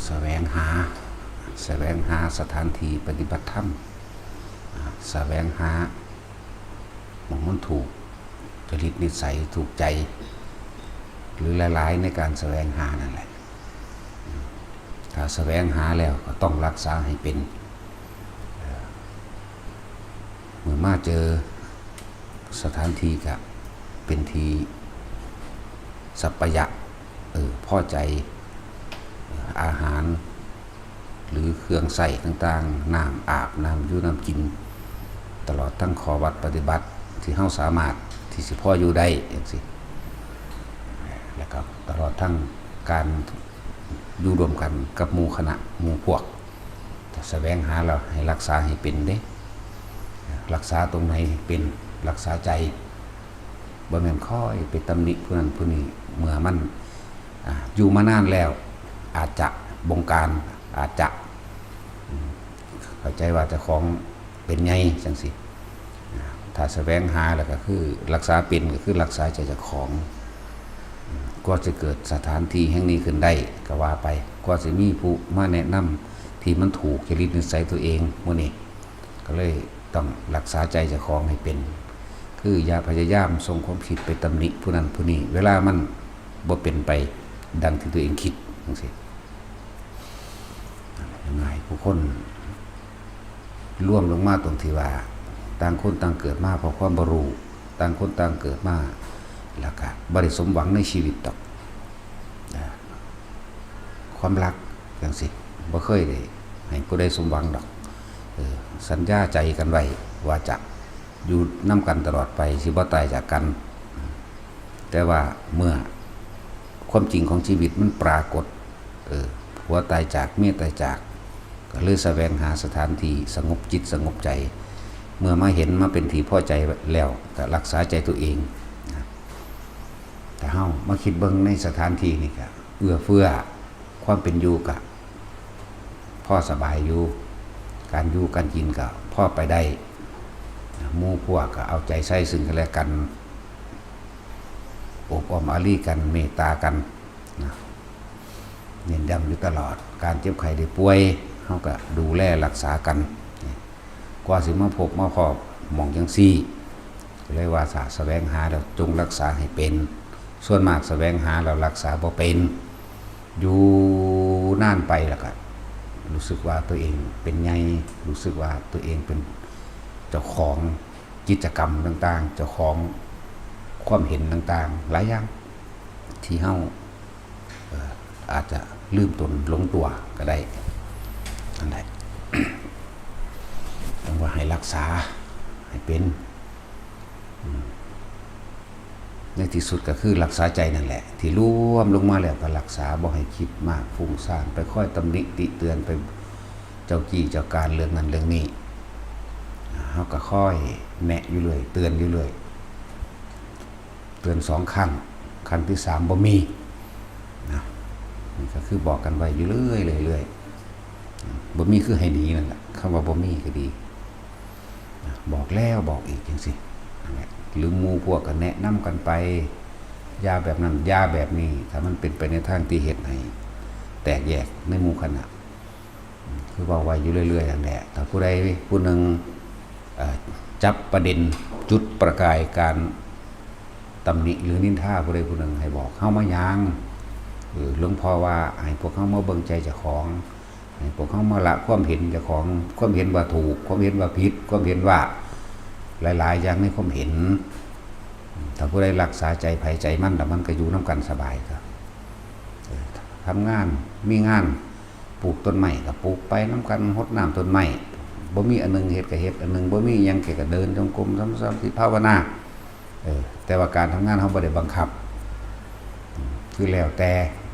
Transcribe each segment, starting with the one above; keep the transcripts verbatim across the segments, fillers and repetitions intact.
แสวงหา แสวงหาสถานที่ปฏิบัติธรรม อ่า แสวงหาหม่องมันถูกจริตนิสัยถูกใจ หรือหลายๆในการแสวงหานั่นแหละ ถ้าแสวงหาแล้วก็ต้องรักษาให้เป็น เอ่อ เมื่อมาเจอสถานที่ก็เป็นที่สัปปายะ เออ พอใจ เอ่อ อาหาร หรือเครื่องใช้ต่างๆ น้ำอาบ น้ำอยู่น้ำกิน ตลอดทั้งข้อวัดปฏิบัติที่เฮาสามารถที่สิพออยู่ได้จังซี้ แล้วก็ตลอดทั้งการอยู่ร่วมกันกับหมู่คณะหมู่พวก ถ้าแสวงหาแล้วให้รักษาให้เป็นเด้ รักษาตรงไหนเป็น รักษาใจ บ่แม่นคอยไปตำหนิผู้นั้นผู้นี้ เมื่อมัน อ่า อยู่มานานแล้ว อาจจะบงการ อาจจะ อืม เข้าใจว่าเจ้าของเป็นไงจังซี้ อ่า ถ้าแสวงหาแล้วก็คือรักษาเป็นก็คือรักษาใจเจ้าของ อืม กว่าจะเกิดสถานที่แห่งนี้ขึ้นได้ก็ว่าไป กว่าจะมีผู้มาแนะนำที่มันถูกจริตนิสัยตัวเอง มื้อนี้ก็เลยต้องรักษาใจเจ้าของให้เป็น คืออย่าพยายามส่งความคิดไปตำหนิผู้นั้นผู้นี้ เวลามันบ่เป็นไปดังที่ตัวเองคิดจังซี้ ง่ายผู้คนรวมลงมาตรงที่ว่า ต่างคนต่างเกิดมาเพราะความบ่รู้ ต่างคนต่างเกิดมา แล้วก็บ่ได้สมหวังในชีวิตดอก อ่า ความรักจังซี้ บ่เคยได้ให้ผู้ใดสมหวังดอก เออ สัญญาใจกันไว้ว่าจะอยู่นำกันตลอดไป สิบ่ตายจากกัน แต่ว่าเมื่อความจริงของชีวิตมันปรากฏ เออ ผัวตายจาก เมียตายจาก ก็เลยแสวงหาสถานที่สงบจิตสงบใจ เมื่อมาเห็นมาเป็นที่พอใจแล้วก็รักษาใจตัวเองนะ ถ้าเฮามาคิดเบิ่งในสถานที่นี่ก็เอื้อเฟื้อ ความเป็นอยู่ก็พอสบายอยู่ การอยู่การกินก็พอไปได้ หมู่พวกก็เอาใจใส่ซึ่งกันและกัน อบอ้อมอารีกัน เมตตากันนะ เน้นย้ำอยู่ตลอด การเจ็บไข้ได้ป่วย เฮาก็ดูแลรักษากัน กว่าสิมาพบมาพ้อหม่องจังซี้ ก็เลยว่าถ้าแสวงหาแล้วจงรักษาให้เป็น ส่วนมากแสวงหาแล้วรักษาบ่เป็น อยู่นานไปแล้วก็รู้สึกว่าตัวเองเป็นใหญ่ รู้สึกว่าตัวเองเป็นเจ้าของกิจกรรมต่างๆ เจ้าของความเห็นต่างๆ หลายอย่างที่เฮา เอ่อ อาจจะลืมตนหลงตัวก็ได้ นั่นแหละ ต้องว่าให้รักษาให้เป็น อืม ในที่สุดก็คือรักษาใจนั่นแหละ ที่รวมลงมาแล้วก็รักษาบ่ให้คิดมากฟุ้งซ่าน ไปคอยตำหนิติเตือน ไปเจ้ากี้เจ้าการเรื่องนั้นเรื่องนี้ เฮาก็คอยแนะอยู่เรื่อย เตือนอยู่เรื่อย เตือนสองครั้ง ครั้งที่สามบ่มีนะ นี่ก็คือบอกกันไว้อยู่เรื่อยๆ เรื่อยๆ บ่มีคือให้หนีนั่นแหละ คำว่าบ่มีก็ดีนะ บอกแล้วบอกอีกจังซี้ นั่นแหละ หรือหมู่พวกก็แนะนำกันไป อย่าแบบนั้น อย่าแบบนี้ ถ้ามันเป็นไปในทางที่เฮ็ดให้แตกแยกในหมู่คณะ คือเว้าไว้อยู่เรื่อยๆ นั่นแหละ ถ้าผู้ใดผู้หนึ่ง เอ่อ จับประเด็นจุดประกายการตำหนิหรือนินทาผู้ใดผู้หนึ่ง ให้บอกเฮามาหยัง เออ หลวงพ่อว่าให้พวกเฮามาเบิ่งใจเจ้าของ ให้พวกเฮามาละความเห็นเจ้าของ ความเห็นว่าถูก ความเห็นว่าผิด ความเห็นว่าหลายๆ อย่างในความเห็น ถ้าผู้ใดรักษาใจไผใจมัน แล้วมันก็อยู่นำกันสบายครับ เออ ทำงาน มีงาน ปลูกต้นไม้ก็ปลูกไปนำกัน รดน้ำต้นไม้ บ่มีอันหนึ่งเฮ็ดก็เฮ็ดอันหนึ่ง บ่มีอิหยังเฮ็ดก็เดินจงกรม ทำสมาธิภาวนา เออ แต่ว่าการทำงานเฮาบ่ได้บังคับ อืม คือแล้วแต่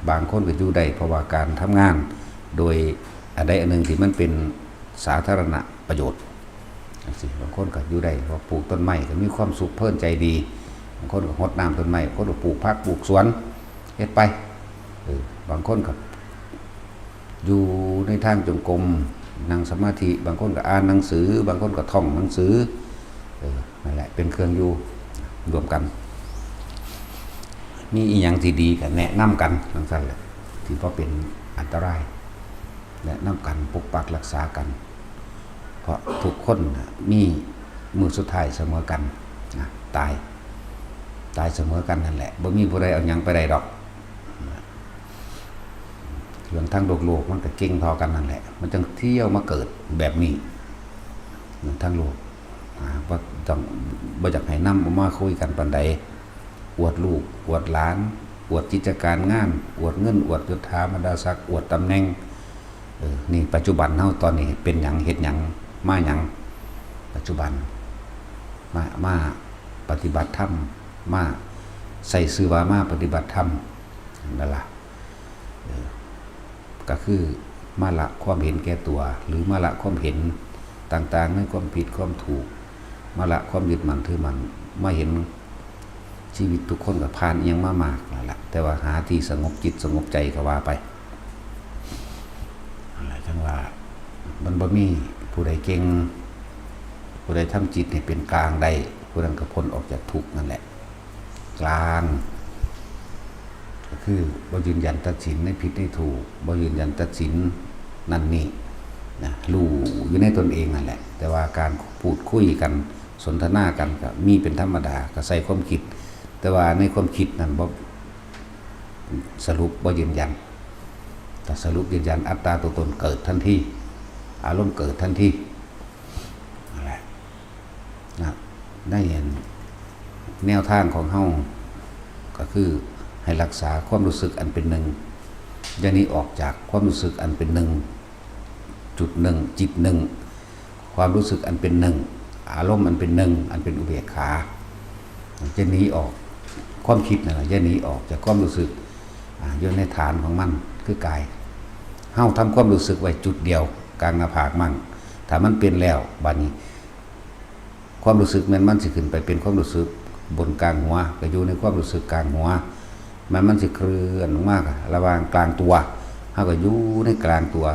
บางคนก็อยู่ได้เพราะว่าการทำงาน โดยอันใดอันหนึ่งที่มันเป็นสาธารณประโยชน์จังซี้ บางคนก็อยู่ได้เพราะปลูกต้นไม้ก็มีความสุขเพลินใจดี บางคนก็รดน้ำต้นไม้ บางคนก็ปลูกผักปลูกสวน เฮ็ดไป เออ บางคนก็ อยู่ในทางจงกรม นั่งสมาธิ บางคนก็อ่านหนังสือ บางคนก็ท่องหนังสือ เออ นั่นแหละ เป็นเครื่องอยู่ร่วมกัน มีอิหยังที่ดีก็แนะนำกันจังซั่นแหละ ที่บ่เป็นอันตราย และนำกันปกปักรักษากัน เพราะทุกคนน่ะมีมื้อสุดท้ายเสมอกันนะ ตาย ตายเสมอกันนั่นแหละ บ่มีผู้ใดเอาหยังไปได้ดอก เรื่องทางโลกๆ มันก็เก่งเท่ากันนั่นแหละ มันจั่งเที่ยวมาเกิดแบบนี้ เรื่องทางโลก อ่า บ่ต้อง บ่อยากให้นำเอามาคุยกันปานใด อวดลูก อวดหลาน อวดกิจการงาน อวดเงิน อวดยศถาบรรดาศักดิ์ อวดตำแหน่ง เออ นี่ปัจจุบันเฮาตอนนี้เป็นหยัง เฮ็ดหยัง มาหยัง ปัจจุบัน มา มาปฏิบัติธรรม มาใส่ชื่อว่ามาปฏิบัติธรรม นั่นล่ะ เออ ก็คือมาละความเห็นแก่ตัว หรือมาละความเห็นต่างๆ ในความผิดความถูก มาละความยึดมั่นถือมั่น มาเห็นชีวิตทุกคนก็ผ่านอิหยังมามากแล้วล่ะ แต่ว่าหาที่สงบจิตสงบใจก็ว่าไป นั่นแหละ จั่งว่ามันบ่มีผู้ใดเก่ง ผู้ใดทำจิตให้เป็นกลางได้ ผู้นั้นก็พ้นออกจากทุกข์นั่นแหละ กลาง ก็คือบ่ยืนยันตัดสินในผิดในถูก บ่ยืนยันตัดสินนั่นนี่นะ รู้อยู่ในตนเองนั่นแหละ แต่ว่าการพูดคุยกัน สนทนากันก็มีเป็นธรรมดา ก็ใส่ความคิด แต่ว่าในความคิดนั่นบ่ สรุปบ่ยืนยัน ถ้าสรุปยืนยันอัตตาตัวตนเกิดทันที อารมณ์เกิดทันที นั่นแหละนะ ได้เห็นแนวทางของเฮา ก็คือให้รักษาความรู้สึกอันเป็นหนึ่ง อย่าหนีออกจากความรู้สึกอันเป็นหนึ่ง จุดหนึ่ง จิตหนึ่ง ความรู้สึกอันเป็นหนึ่ง อารมณ์อันเป็นหนึ่ง อันเป็นอุเบกขา อย่าหนีออก ความคิดนั่นแหละ อย่าหนีออกจากความรู้สึก อ่า อยู่ในฐานของมัน คือกาย เฮาทำความรู้สึกไว้จุดเดียว กลางหน้าผากมั่ง ถ้ามันเป็นแล้ว บัดนี้ ความรู้สึกแม่นมันสิขึ้นไปเป็นความรู้สึกบนกลางหัว ก็อยู่ในความรู้สึกกลางหัว แม่นมันสิเคลื่อนลงมาระหว่างกลางตัว เฮาก็อยู่ในกลางตัว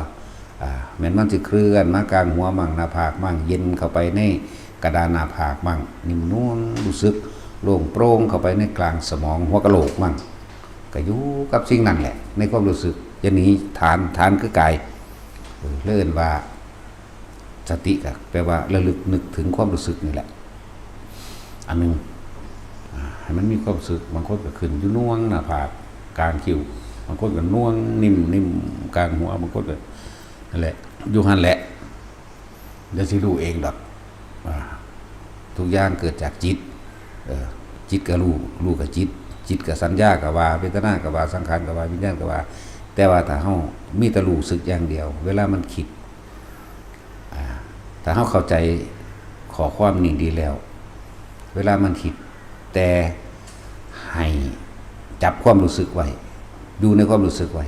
อ่า แม่นมันสิเคลื่อนมากลางหัวมั่ง หน้าผากมั่ง เย็นเข้าไปในกระดานหน้าผากมั่ง นิ่มนวล รู้สึกโล่งโปร่งเข้าไปในกลางสมอง หัวกะโหลกมั่ง ก็อยู่กับสิ่งนั้นแหละ ในความรู้สึก อย่าหนีฐาน ฐานคือกาย เออ แล้วเอิ้นว่า สติก็แปลว่าระลึกนึกถึงความรู้สึกนี่แหละ อันหนึ่ง อ่า ให้มันมีความรู้สึก บางคนก็ขึ้นอยู่หน่วงหน้าผาก กลางคิ้ว บางคนก็หน่วงนิ่มนิ่มกลางหัว บางคนก็ นั่นแหละ อยู่หั่นแหละ เดี๋ยวสิรู้เองดอก อ่า ทุกอย่างเกิดจากจิต เออ จิตก็รู้ รู้ก็จิต จิตก็สัญญาก็ว่า เวทนาก็ว่า สังขารก็ว่า วิญญาณก็ว่า แต่ว่าถ้าเฮามีแต่รู้สึกอย่างเดียว เวลามันคิด อ่า ถ้าเฮาเข้าใจข้อความนี้ดีแล้ว เวลามันคิด แต่ให้จับความรู้สึกไว้ อยู่ในความรู้สึกไว้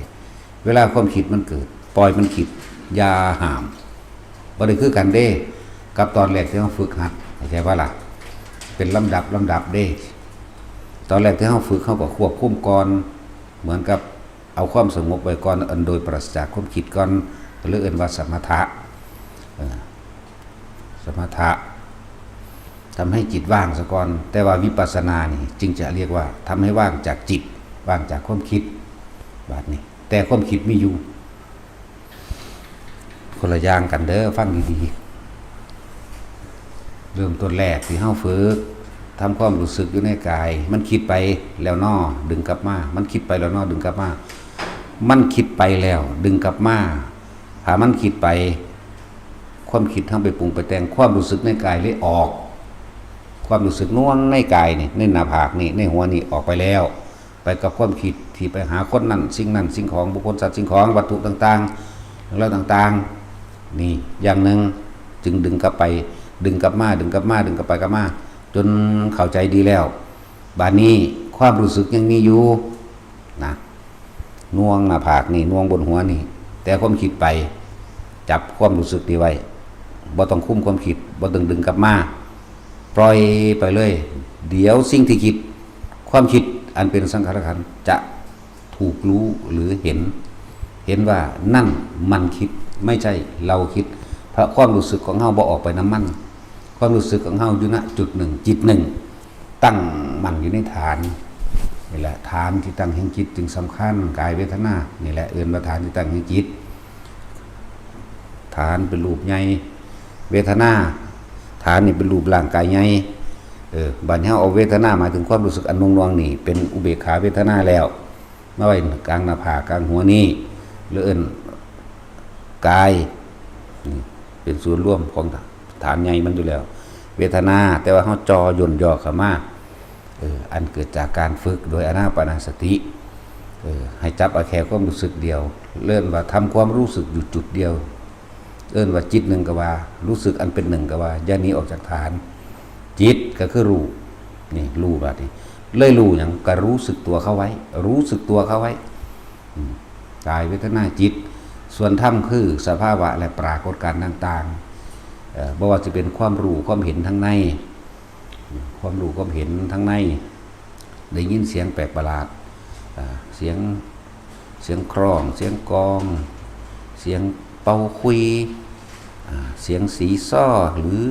เวลาความคิดมันเกิด ปล่อยมันคิด อย่าห้าม บ่ได้คือกันเด้ กับตอนแรกที่เฮาฝึกหัด เข้าใจบ่ล่ะ เป็นลำดับลำดับเด้ ตอนแรกที่เฮาฝึก เฮาก็ควบคุมก่อน เหมือนกับเอาความสงบไว้ก่อน อันโดยปราศจากความคิดก่อน หรือเอิ้นว่าสมถะ เออ สมถะ ทำให้จิตว่างซะก่อน แต่ว่าวิปัสสนานี่จึงจะเรียกว่าทำให้ว่างจากจิต ว่างจากความคิด บาดนี้ แต่ความคิดมีอยู่ คนละอย่างกันเด้อ ฟังดีๆ เริ่มต้นแรกที่เฮาฝึก ทำความรู้สึกอยู่ในกาย มันคิดไปแล้วน้อ ดึงกลับมา มันคิดไปแล้วน้อ ดึงกลับมา มันคิดไปแล้ว ดึงกลับมา ถ้ามันคิดไป ความคิดเฮาไปปรุงไปแต่ง ความรู้สึกในกายเลยออก ความรู้สึกหน่วงในกายนี่ ในหน้าผากนี่ ในหัวนี่ออกไปแล้ว ไปกับความคิดที่ไปหาคนนั้น สิ่งนั้น สิ่งของ บุคคล สัตว์ สิ่งของ วัตถุต่างๆ เรื่องราวต่างๆ นี่อย่างหนึ่ง จึงดึงกลับไป ดึงกลับมา ดึงกลับมา ดึงกลับไปกลับมา จนเข้าใจดีแล้ว บาดนี้ความรู้สึกยังมีอยู่นะ หน่วงหน้าผากนี่ หน่วงบนหัวนี่ แต่ความคิดไป จับความรู้สึกนี้ไว้ บ่ต้องคุมความคิด บ่ต้องดึงกลับมา ปล่อยไปเลย เดี๋ยวสิ่งที่คิด ความคิดอันเป็นสังขารขันธ์จะถูกรู้หรือเห็น เห็นว่านั่นมันคิด ไม่ใช่เราคิด เพราะความรู้สึกของเฮาบ่ออกไปนำมัน ความรู้สึกของเฮาอยู่ณจุดหนึ่ง จิตหนึ่ง ตั้งมั่นอยู่ในฐาน นี่แหละ ฐานที่ตั้งแห่งจิตจึงสำคัญ กายเวทนา นี่แหละ เอิ้นว่าฐานที่ตั้งแห่งจิต ฐานเป็นรูปใหญ่ เวทนา ฐานนี่เป็นรูปร่างกายใหญ่ เออ บัดนี้เฮาเอาเวทนา หมายถึงความรู้สึกอันหน่วงๆนี่ เป็นอุเบกขาเวทนาแล้ว มาไว้กลางหน้าผากกลางหัวนี่ หรือเอิ้นกาย นี่เป็นส่วนรวมของฐานใหญ่มันอยู่แล้ว เวทนา แต่ว่าเฮาจ่อย่นย่อเข้ามา เออ อันเกิดจากการฝึกโดยอานาปานสติ เออ ให้จับเอาแค่ความรู้สึกเดียว เอิ้นว่าทำความรู้สึกอยู่จุดเดียว เอิ้นว่าจิตหนึ่งก็ว่า รู้สึกอันเป็นหนึ่งก็ว่า อย่าหนีออกจากฐาน จิตก็คือรู้ นี่รู้บัดนี้ เลยรู้หยัง ก็รู้สึกตัวเข้าไว้ รู้สึกตัวเข้าไว้ อืม กาย เวทนา จิต ส่วนธรรมคือสภาวะและปรากฏการณ์ต่างๆ เอ่อ บ่ว่าจะเป็นความรู้ ความเห็นทางใน ความรู้ ความเห็นทางใน ได้ยินเสียงแปลกประหลาด อ่า เสียง เสียงคล้อง เสียงกลอง เสียงเป่าขลุ่ย อ่า เสียงสีซ้อ หรือ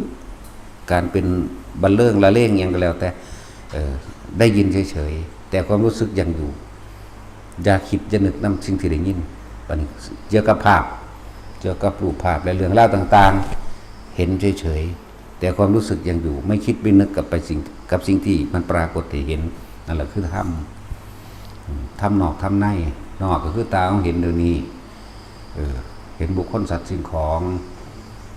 การเป็นบรรเลงละเลงหยังก็แล้วแต่ เอ่อ ได้ยินเฉยๆ แต่ความรู้สึกยังอยู่ อย่าคิดอย่านึกนำสิ่งที่ได้ยิน บัดนี้เกี่ยวกับภาพ เกี่ยวกับรูปภาพและเรื่องราวต่างๆ เห็นเฉยๆ แต่ความรู้สึกยังอยู่ ไม่คิดไม่นึกกับไปสิ่ง กับสิ่งที่มันปรากฏให้เห็น นั่นแหละคือธรรม อืม ธรรมนอกธรรมใน นอกก็คือตาของเห็นเดี๋ยวนี้ เออ เห็นบุคคลสัตว์สิ่งของ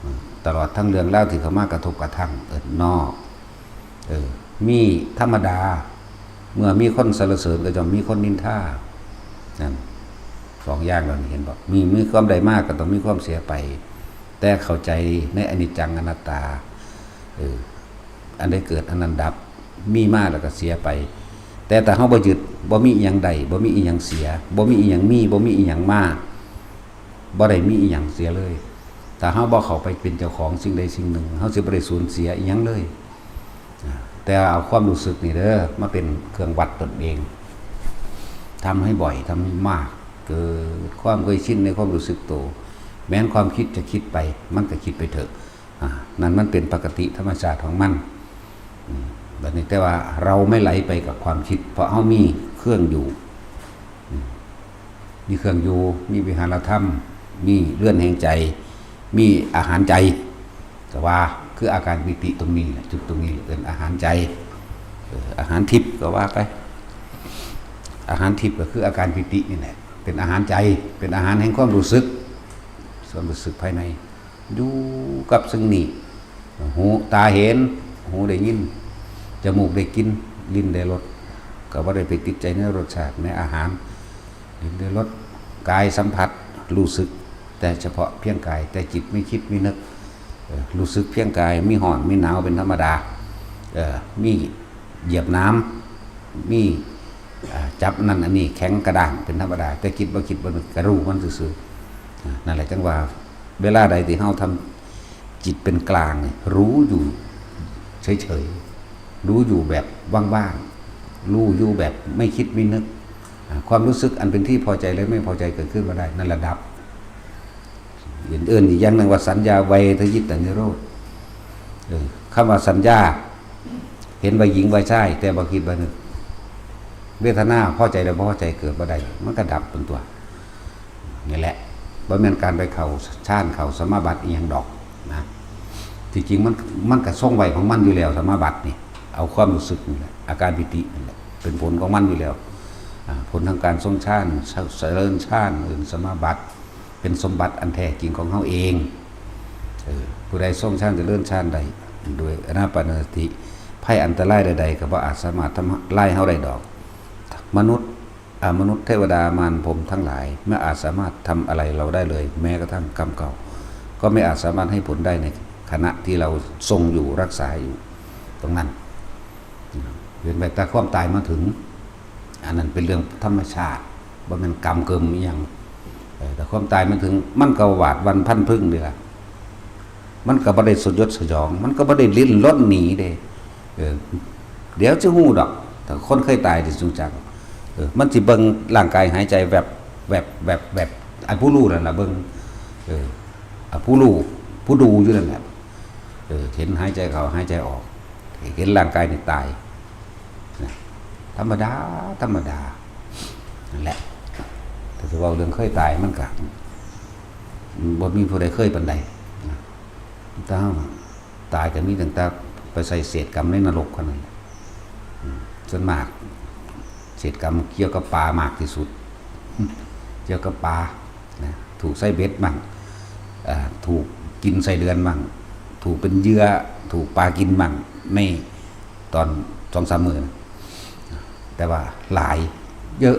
อืม ตลอดทั้งเรื่องราวที่เข้ามากระทบกระทั่ง เอิ้นนอก เออ มีธรรมดา เมื่อมีคนสรรเสริญก็ย่อมมีคนนินทา นั่น สองอย่างเหล่านี้เห็นบ่ มี มีความได้มากก็ต้องมีความเสียไป แต่เข้าใจในอนิจจังอนัตตา เออ อันใดเกิดอันนั้นดับ มีมาแล้วก็เสียไป แต่ถ้าเฮาบ่ยึด บ่มีอีหยังได้ บ่มีอีหยังเสีย บ่มีอีหยังมี บ่มีอีหยังมา บ่ได้มีอีหยังเสียเลย ถ้าเฮาบ่เข้าไปเป็นเจ้าของสิ่งใดสิ่งหนึ่ง เฮาสิบ่ได้สูญเสียอีหยังเลย อ่า แต่เอาความรู้สึกนี่เด้อ มาเป็นเครื่องวัดตนเอง ทำให้บ่อย ทำให้มาก เกิดความเคยชินในความรู้สึกตัว แม้นความคิดจะคิดไป มันก็คิดไปเถอะ อ่า นั่นมันเป็นปกติธรรมชาติของมัน อืม บัดนี้แต่ว่าเราไม่ไหลไปกับความคิด เพราะเฮามีเครื่องอยู่ อืม มีเครื่องอยู่ มีวิหารธรรม มีเรือนแห่งใจ มีอาหารใจ ก็ว่าคืออาการปีติตรงนี้แหละ จุดตรงนี้เอิ้นอาหารใจ เออ อาหารทิพย์ก็ว่าไป อาหารทิพย์ก็คืออาการปีตินี่แหละ เป็นอาหารใจ เป็นอาหารแห่งความรู้สึก ส่วนรู้สึกภายใน อยู่กับสิ่งนี้ หู ตาเห็น หูได้ยิน จมูกได้กลิ่น ลิ้นได้รส ก็บ่ได้ไปติดใจในรสชาติในอาหาร ลิ้นได้รส กายสัมผัส รู้สึก แต่เฉพาะเพียงกาย แต่จิตไม่คิดไม่นึก เออ รู้สึกเพียงกาย มีร้อน มีหนาวเป็นธรรมดา เออ มีเหยียบน้ำ มี อ่า จับนั่นอันนี้แข็งกระด้างเป็นธรรมดา แต่คิดบ่คิดบ่นึกก็รู้มันซื่อๆ อ่า นั่นแหละจังว่า เวลาใดที่เฮาทำจิตเป็นกลางนี่ รู้อยู่เฉยๆ รู้อยู่แบบว่างๆ รู้อยู่แบบไม่คิดไม่นึก อ่า ความรู้สึกอันเป็นที่พอใจและไม่พอใจเกิดขึ้นมาได้ นั่นระดับ เอิ้นอีกอย่างหนึ่งว่าสัญญาไวยทยิตนิโรธ เออ คำว่าสัญญา เห็นว่าหญิงว่าชาย แต่บ่คิดบ่นึก เวทนาพอใจและบ่พอใจเกิดบ่ได้ มันก็ดับเป็นตัว นี่แหละ บ่แม่นการไปเข้าฌานเข้าสมาบัติอีหยังดอกนะ ที่จริงมัน มันก็ทรงไว้ของมันอยู่แล้ว สมาบัตินี่ เอาความรู้สึกนี่แหละ อาการปีตินี่แหละ เป็นผลของมันอยู่แล้ว อ่า ผลทางการทรงฌาน เจริญฌาน เอิ้นสมาบัติ เป็นสมบัติอันแท้จริงของเฮาเอง เออ ผู้ใดทรงฌานเจริญฌานได้ โดยอานาปานสติ ภัยอันตรายใดๆ ก็บ่อาจสามารถทำลายเฮาได้ดอก มนุษย์ อมนุษย์ เทวดา มาร พรหมทั้งหลาย ไม่อาจสามารถทำอะไรเราได้เลย แม้กระทั่งกรรมเก่า ก็ไม่อาจสามารถให้ผลได้ในขณะที่เราทรงอยู่รักษาอยู่ตรงนั้น เว้นไว้แต่ความตายมาถึง อันนั้นเป็นเรื่องธรรมชาติ บ่แม่นกรรมเกิมอีหยัง เออ แต่ความตายมาถึง มันก็หวาดหวั่นพลันพรึงเด้ล่ะ มันก็บ่ได้สยดสยอง มันก็บ่ได้ดิ้นรนหนีเด้ เออ เดี๋ยวสิฮู้ดอก ถ้าคนเคยตายสิฮู้จัก เออ มันสิเบิ่งร่างกายหายใจแวบ แวบ แวบ แวบ อันผู้รู้นั่นล่ะเบิ่ง เออ อ่ะ ผู้รู้ ผู้ดูอยู่นั่นแหละ เออ เห็นหายใจเข้าหายใจออก เห็นร่างกายนี่ตาย นะ ธรรมดา ธรรมดา นั่นแหละ แต่สิเว้าเรื่องเคยตายมันก็ บ่มีผู้ใดเคยปานใดนะ แต่เฮาตายก็มีตั้งแต่ไปใส่เศษกรรมในนรกเท่านั้น อืม ส่วนมาก เศษกรรมเกี่ยวกับปลามากที่สุด เกี่ยวกับปลานะ ถูกใส่เบ็ดมั่ง อ่า ถูกกินไส้เดือนมั่ง ถูกเป็นเหยื่อ ถูกปลากินมั่ง ในตอนสองสามมื้อนะ แต่ว่าหลาย เยอะ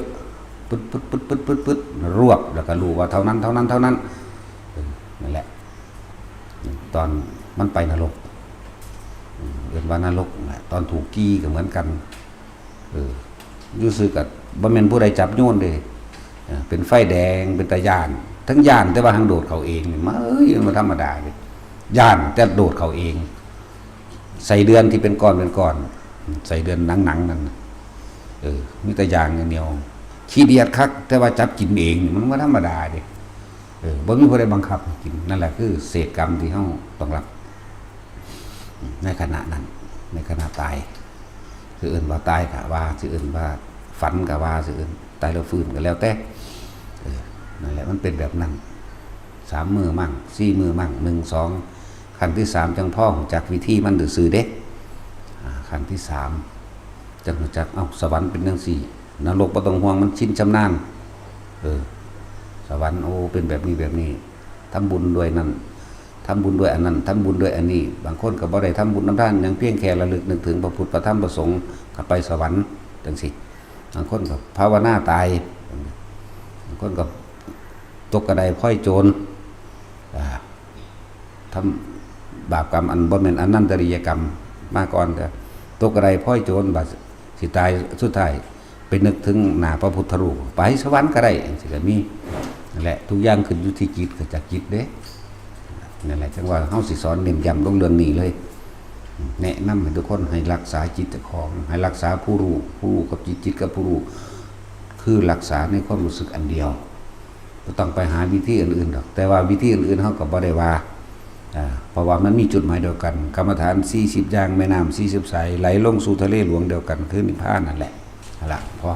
ปึ๊ดปึ๊ดปึ๊ดปึ๊ดปึ๊ดปึ๊ด รวบ แล้วก็รู้ว่าเท่านั้น เท่านั้น เท่านั้น เออ นั่นแหละ ตอนมันไปนรก อืม เอิ้นว่านรกแหละ ตอนถูกกี้ก็เหมือนกัน เออ อยู่ซื่อก็บ่แม่นผู้ใดจับโยนเด้ เออ เป็นไฟแดง เป็นตาย้าน ทั้งย้าน แต่ว่าหังโดดเข้าเองนี่ มา เอ้ย มันบ่ธรรมดาเด้ ย้าน แต่โดดเข้าเอง ไส้เดือนที่เป็นก้อนเป็นก้อน ไส้เดือนหนังๆนั่นน่ะ เออ มีแต่ย่างอย่างเดียว ขี้เดียดคัก แต่ว่าจับกินเองนี่ มันบ่ธรรมดาเด้ เออ บ่มีผู้ใดบังคับให้กิน นั่นแหละคือเศษกรรมที่เฮาต้องรับ ในขณะนั้น ในขณะตาย สิเอิ้นว่าตายก็ว่า สิเอิ้นว่าฝันก็ว่า สิเอิ้นตายแล้วฟื้นก็แล้วแต่ เออ นั่นแหละ มันเป็นแบบนั้น สามมื้อมั่ง สี่มื้อมั่ง หนึ่ง สอง ขั้นที่สามจั่งพอรู้จักวิธีมันซื่อๆเด้ อ่า ขั้นที่สามจั่งรู้จัก เอ้า สวรรค์เป็นจั่งซี้ นรกบ่ต้องห่วง มันชินชำนาญ เออ สวรรค์ โอ้ เป็นแบบนี้แบบนี้ ทำบุญด้วยนั่น ทำบุญด้วยอันนั้น ทำบุญด้วยอันนี้ บางคนก็บ่ได้ทำบุญทำทานหยัง เพียงแค่ระลึกนึกถึงพระพุทธ พระธรรม พระสงฆ์ ก็ไปสวรรค์จั่งซี้ บางคนก็ภาวนาตาย บางคนก็ตกกระไดพลอยโจร อ่า ทำบาปกรรมอันบ่แม่นอนันตริยกรรมมาก่อน ก็ตกกระไดพลอยโจร บาดสิตายสุดท้ายไปนึกถึงหน้าพระพุทธรูป ไปสวรรค์ก็ได้ จั่งซี้ก็มี นั่นแหละ ทุกอย่างขึ้นอยู่ที่จิต ก็จากจิตเด้ นั่นแหละ จั่งว่าเฮาสิสอนเน้นย้ำลงเรื่องนี้เลย แนะนำให้ทุกคนให้รักษาจิตเจ้าของ ให้รักษาผู้รู้ ผู้รู้กับจิต จิตกับผู้รู้ คือรักษาในความรู้สึกอันเดียว บ่ต้องไปหาวิธีอื่นๆดอก แต่ว่าวิธีอื่นๆเฮาก็บ่ได้ว่า อ่า เพราะว่ามันมีจุดหมายเดียวกัน กรรมฐานสี่สิบอย่าง แม่น้ำสี่สิบสาย ไหลลงสู่ทะเลหลวงเดียวกัน คือนิพพานนั่นแหละ เอาละ พอ